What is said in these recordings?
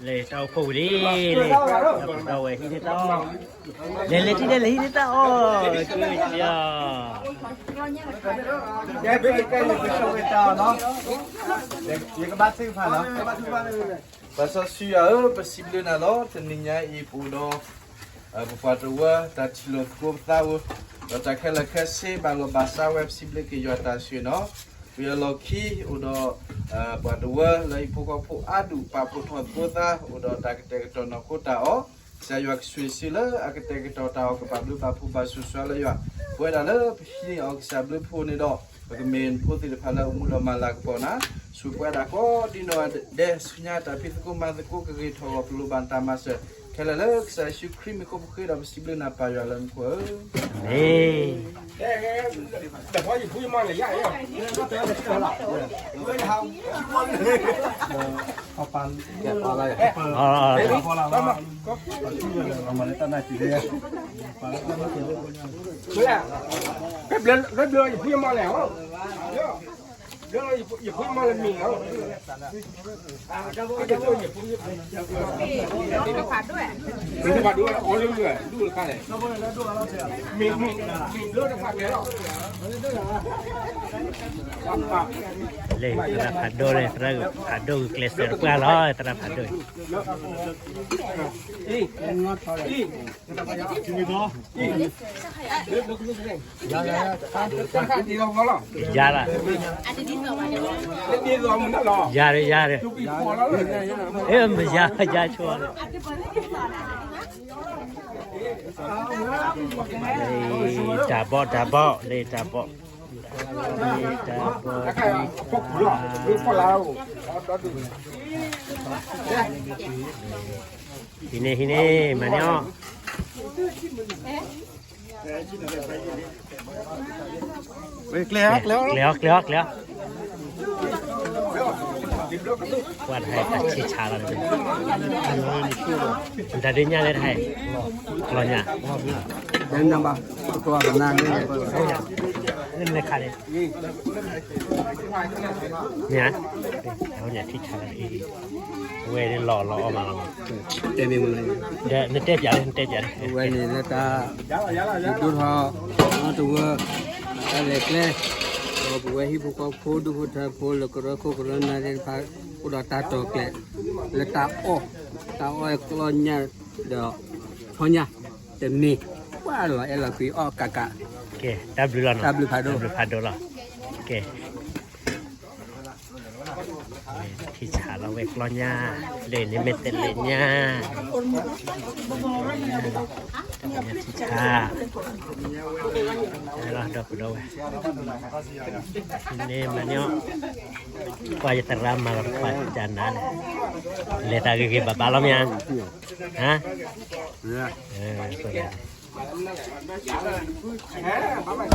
လဲၤတၢ်အိၣ်ဖှိၣ်ဝံၤလံ, လဲၤတၢ်အိၣ်ဖှိၣ်ဝံၤလံ, လဲၤလဲၤထံၣ်တၢ်လဲၤဟံးန့ၢ်တၢ်အီၣ်, ကၢကၢ, ယကဘၣ်သ့ၣ်တဖၣ်လီၤ. ပှၤစီဆှံယွၤဧၢ, ပစံးဘျုးနၤလီၤ. တနံၤညါအံၤ ပအိၣ်ဒီး ပပှၤတဝၢ တၢ်ထံၣ်လိာ်သကိးပသးဧိၤ, ဒီးတၢ်ခဲလၢာ်ခဲဆ့ ဘၣ်လီၤဘၣ်စးဝဲ ပစံးဘျုးက့ၤယွၤတၢ်ဆိၣ်ဂ့ၤနီၤ. ပယီၤလီၢ်ခံ အိၣ်ဒီး ပှၤတဝၢ လၢဟံၣ်ဖိဃီဖိအါဒူၣ် ပာ်ဖှိၣ်ထီၣ်သကိးသး အိၣ်ဒီးတၢ်ကတဲာ်ကတီၤနီၢ်ခိတၢ်အီၣ်, ကစၢ်ယွၤကဆိၣ်ဂ့ၤစ့လၢအကတဲာ်ကတီၤတၢ်အီၣ် ကဘၣ်ဘျုးဘၣ်ဖှိၣ်ဘၣ်ဆိၣ်ဂ့ၤလၢယွၤ, ပဝဲဒၣ်လၢပဟံးန့ၢ်အီၤကစၢ်ဘျုးဖှိၣ်န့ၣ်ဒီး ပကမ့ၢ်ဖိသ့ၣ်တဖၣ်လၢအအိၣ်မူဒီးမၤလၤကပီၤနၤ, ဆူပဝဲဒၣ်ကိးဒ်နီၢ်ဒဲး ဆူညါတၢ်ဖံးသကိးမၤသကိး ကဂ့ၤထီၣ်ဂီၤ ပလိၣ်ဘၣ်တၢ်မၤစၢၤ ခဲလၢာ်လၢကစၢ်ယ့ၣ်ၡူးခရံာ်မံၤဃိ ပဃ့ဒီးပစံးဘျုးနၤပၢ်ယွၤလၢမူခိၣ်ဧၢ, အၤမ့ၣ်. လၢသရၣ်ဖးဒိၣ်လၢ သရၣ်ဖးဒိၣ်လၢ သရၣ်ဖးဒိၣ်ကျဲးစၢးတပှၢ်လီၤ သရၣ်ဖးဒိၣ်အံၤ ယၤလီၤ, ယၤဒီးယၤဒီး, အဲ မယၤယၤဆိ တၢ်ဘီၣ်တၢ်ဘီၣ်လၢတၢ်ဘီၣ်, တၢ်ဘီၣ်, ဟံးန့ၢ်ဟံးန့ၢ် မၤန့ၢ်အီၣ် ကျဲၤအီၤ ကျဲၤအီၤ ကျဲၤအီၤ, ကွၢ်တဟဲတၢ်ဆံၣ်ဆါလီၤ, တၢ်ဒုးညၣ်လၢတဟဲ, ကျီညၣ်, နဘၣ်, နလဲၤခါန့ၣ်, မ့ၢ်, ဝဲန့ၣ်လီၤလီၤအီၣ်မးလီၤ, တဲမ့ၢ်မ့ၢ်, ဒီးနတဲပၠးလၢ နတဲပၠးလၢ ဝဲန့ၣ်လၢတၢ်, ဒိၣ်ထီၣ်, တဝၢ, တၢ်လဲၤကျဲ, ဒီးပဝဲဟံၣ်ဖိဃီဖိ ဒူၣ်ဖိထၢဖိ လၢကရၢခိၣ်ကရၢနၢ်သ့ၣ်တဖၣ် အိၣ်ဒီးတၢ်တီၢ်ကျဲၤ, လၢတၢ်အီၣ်, တၢ်အီၣ်ကျီညၣ်, ဒီး, ဖီညၣ်, တမ့ၢ်, ပှၤလီၤအဲၣ်လီၤကွံအီၣ်ကးကး, ကဲ, တၢ်ဘျုးလီၤနီၤ, တၢ်ဘျုးဖးဒိၣ်, တၢ်ဘျုးဖးဒိၣ်လီၤ, ကဲ ထံဆးလီၤဝဲကျီညၣ်, လၢန့ၣ်မ့ၢ်တလဲၤညၣ်, ထံဆး, လီၤဒီပုၢ်ဒီဝဲၢ်, န့ၣ်မၤန့ၢ်အ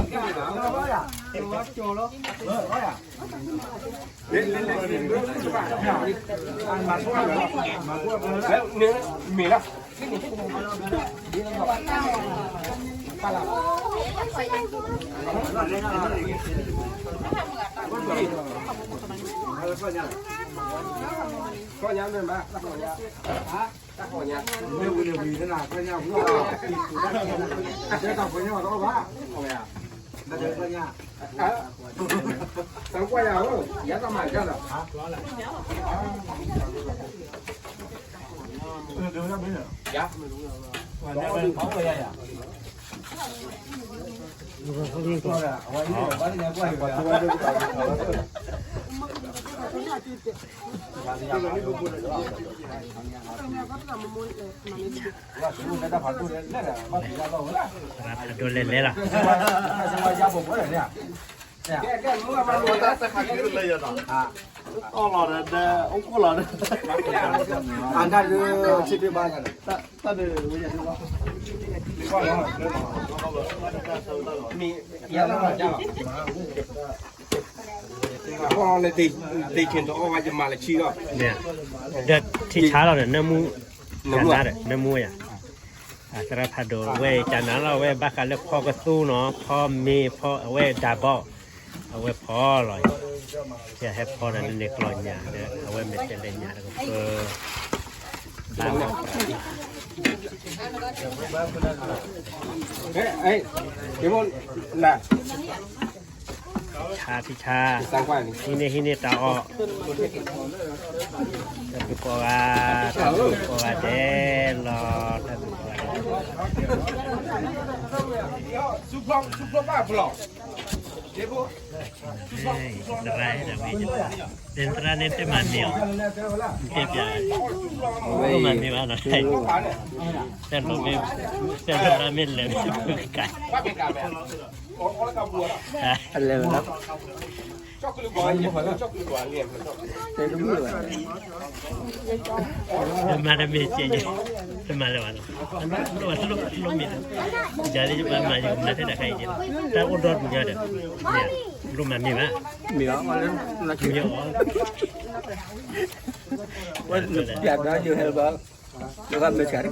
ီၣ်, ကွၢ်ယသရၣ်မၤလီၤတခွးကနၤန့ၣ်, လဲၤတၢ်ဂ့ၤဂ့ၤဘၣ်ဘၣ်လီၤမ့ၢ်ဧါ, ဟါ, မ့ၢ်လီၤ, တၢ်ကွၢ်ယၤဧၢ, ယၤတမၤကၢ်လီၤ, ယၤ, သရၣ်ဖးဒိၣ်လဲၤလဲၤလီၤ, တၢ်လီၤဒီး, အိၣ်ခိၣ်လီၤ, အတၢ်ဒုး, တၢ်ဒုး, အီၣ်လၢ, ဒ့ၣ်ဆ့ၣ်တအီၣ်ဝဲယမၤလၢဆံလီၤ, ဒီးထံဆါလီၤဒီး နၢမူ, နၢမူဧါ, သရၣ်ဖးဒိၣ်ဝဲကနၤလီၤ, ဝဲဘၣ်ဃးလၢဖီကသူနီၤ, ဖီမ့ၤ, ဖီအဝဲဒၣ်ဘီၣ်, အဝဲဖီလီၤ, ဟဲဖီဒီးန့ၣ်ကျီၢ်ညၣ်ဒီး အဝဲမ့ၢ်တဲလဲၣ်ညၣ်တကပၢၢ်, ဘၣ်မၤ ထံဆါ ထံဆါ, ဟံးန့ၢ်ဟံးန့ၢ်တၢ်အီၣ်, တၢ်ဘျုးကိးဂၤ, တၢ်ဘျုးကိးဂၤဒဲးလီၤ, တၢ်ဘျုးကိးဂၤဒဲးလီၤ. သရၣ်န့ၣ်တမၤန့ၢ်အီၤ, တဲပျး, တမၤန့ၢ်ဘၣ်နီၤ, တၢ်သရၣ်မ့ၢ်လဲၤမ့ၢ်ကါ, လဲၤလီၤ, တဲတမုာ်ဘၣ်, တမၤတမ့ၢ်ကဲ, တမၤလၢၤဘၣ်နီၤ, လိၣ်လိၣ်လိၣ်မ့ၢ်, ယၤလၢယဘၣ်မၤယကမၤထဲတၢ်ခါအံၤကဲ, တၢ်အိၣ်ဒီဒူၣ်ညါဒီး, လိၣ်မၤမ့ၢ်ဘၣ်, မ့ၢ်အီၤ, မ့ၢ်အီၤ, ဝဲနပျးဒီးယဟဲဘၣ်, ယကမၤဆါတ